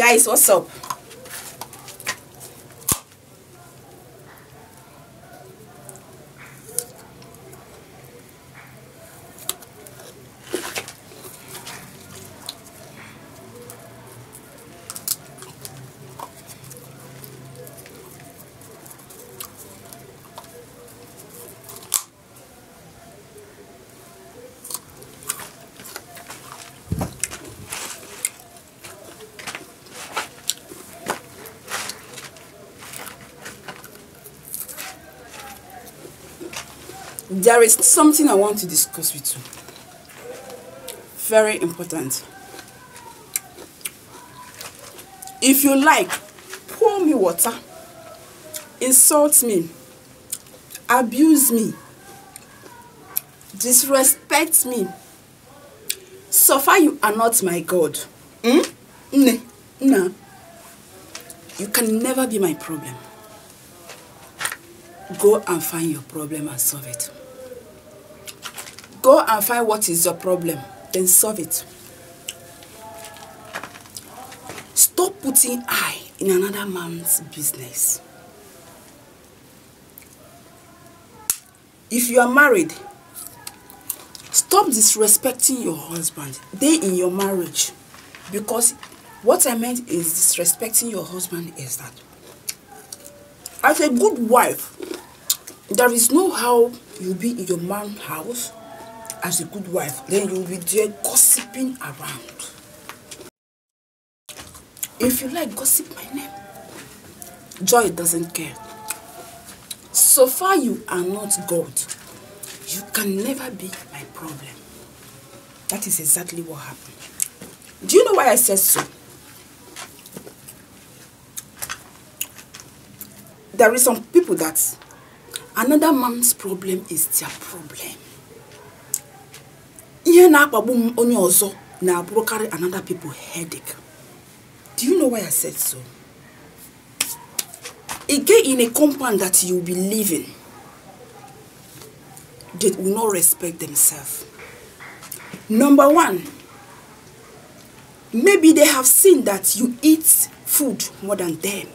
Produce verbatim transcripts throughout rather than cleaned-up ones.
Ice, what's up? There is something I want to discuss with you. Very important. If you like, pour me water, insult me, abuse me, disrespect me. So far, you are not my God. Hmm? Nne, nna, you can never be my problem. Go and find your problem and solve it. Go and find what is your problem, then solve it. Stop putting eye in another man's business. If you are married, stop disrespecting your husband. Dey in your marriage. Because what I meant is disrespecting your husband is that, as a good wife, there is no how you be in your man's house as a good wife, then you will be there gossiping around. If you like, gossip my name. Joy doesn't care. So far, you are not God. You can never be my problem. That is exactly what happened. Do you know why I said so? There is some people that another man's problem is their problem. Ihe na-akpagbu m onye ọzọ na-abụrụkarị another people headache. Do you know why I said so? E get in a compound that you will be living, they will not respect themselves. Number one, maybe they have seen that you eat food more than them,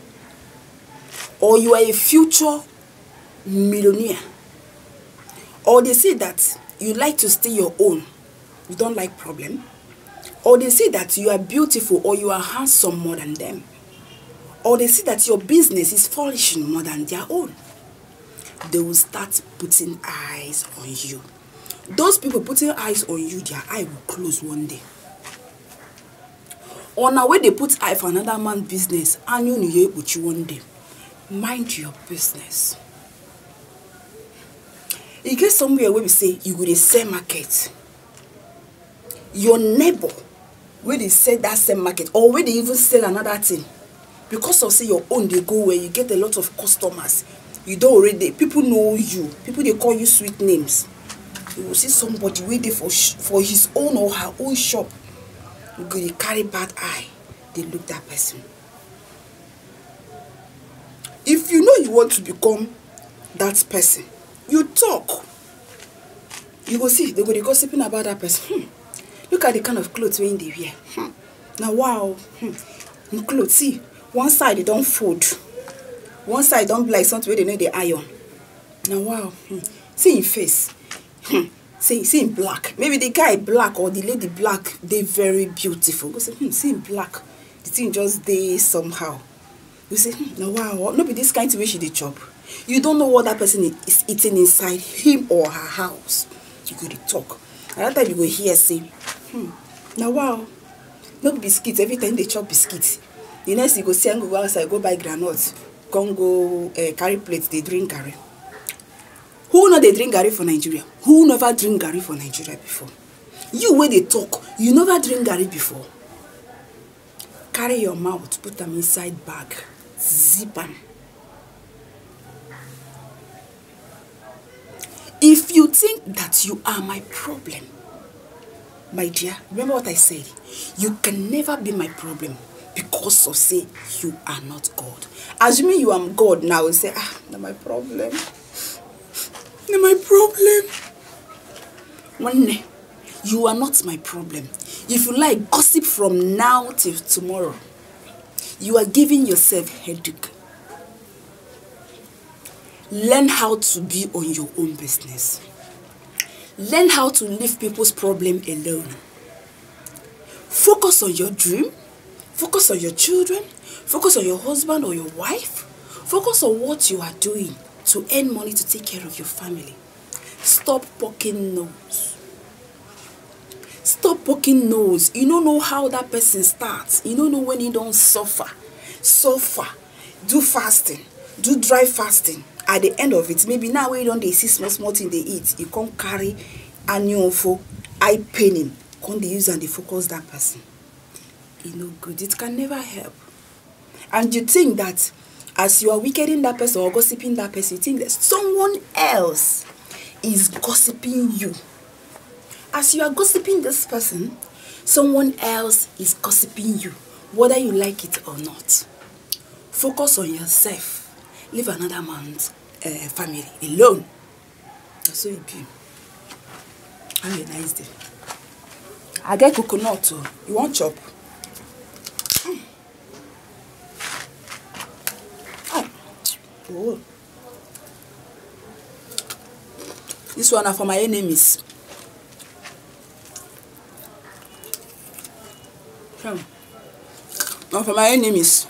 or you are a future millionaire, or they see that you like to stay your own, you don't like problem, or they see that you are beautiful or you are handsome more than them, or they see that your business is flourishing more than their own, they will start putting eyes on you. Those people putting eyes on you, their eye will close one day. Una wey dey put eye for another man business, anya unu ya ekpuchi one day. Mind your business. E get somewhere wey be say you go dey sell market. Your neighbor wey dey sell that same market, or wey dey even sell another thing, because of say your own dey go well, you get a lot of customers, you don already, people know you, people dey call you sweet names. You go see somebody wey dey for sh- for his own or her own shop, you go dey carry bad eye dey look that person. If you know you want to become that person, you talk. You go see, they go dey gossiping about that person. Hmm. Look at the kind of clothes wey they wear. Hmm. Now, wow. Hmm. Im clothes, see, one side e don fold, one side don be like something wey they know dey iron. Now, wow. Hmm. See im face. Hmm. See, see im black. Maybe the guy black or the lady black, they very beautiful. Go say, hmm, see im black. The thing just dey somehow. You say, hmm, now, wow, no be this kind thing wey she dey chop. You don't know what that person is eating inside him or her house. You go dey talk. Another time you go hear say, hmm, now, wow, no be biscuit. Every time they chop biscuit, the next you go see am go outside, go buy groundnut, come go uh, carry plate, they drink garri. Who no dey drink garri for Nigeria? Who never drink garri for Nigeria before? You wey dey talk, you never drink garri before. Carry your mouth, put am inside bag, zip am. If you think that you are my problem, my dear, remember what I said. You can never be my problem because of say you are not God. Assuming you are God now, you say, ah, na my problem. Na my problem. One day, you are not my problem. If you like, gossip from now till tomorrow. You are giving yourself headache. Learn how to be on your own business. Learn how to leave people's problem alone. Focus on your dream. Focus on your children. Focus on your husband or your wife. Focus on what you are doing to earn money to take care of your family. Stop poking nose. Stop poking nose. You don't know how that person starts. You don't know when he don't suffer. Suffer. Do fasting. Do dry fasting. At the end of it, maybe now when you don't dey see small small thing they eat, you can't carry annual for eye paining. Can't they use and they focus that person. You know good. It can never help. And you think that as you are wickeding that person or gossiping that person, you think that someone else is gossiping you. As you are gossiping this person, someone else is gossiping you, whether you like it or not. Focus on yourself. Leave another man's uh, family alone. So you be. Have a nice day. I get coconut too. You want chop? Mm. Ah. Oh. This one are for my enemies. Hmm. Now for my enemies.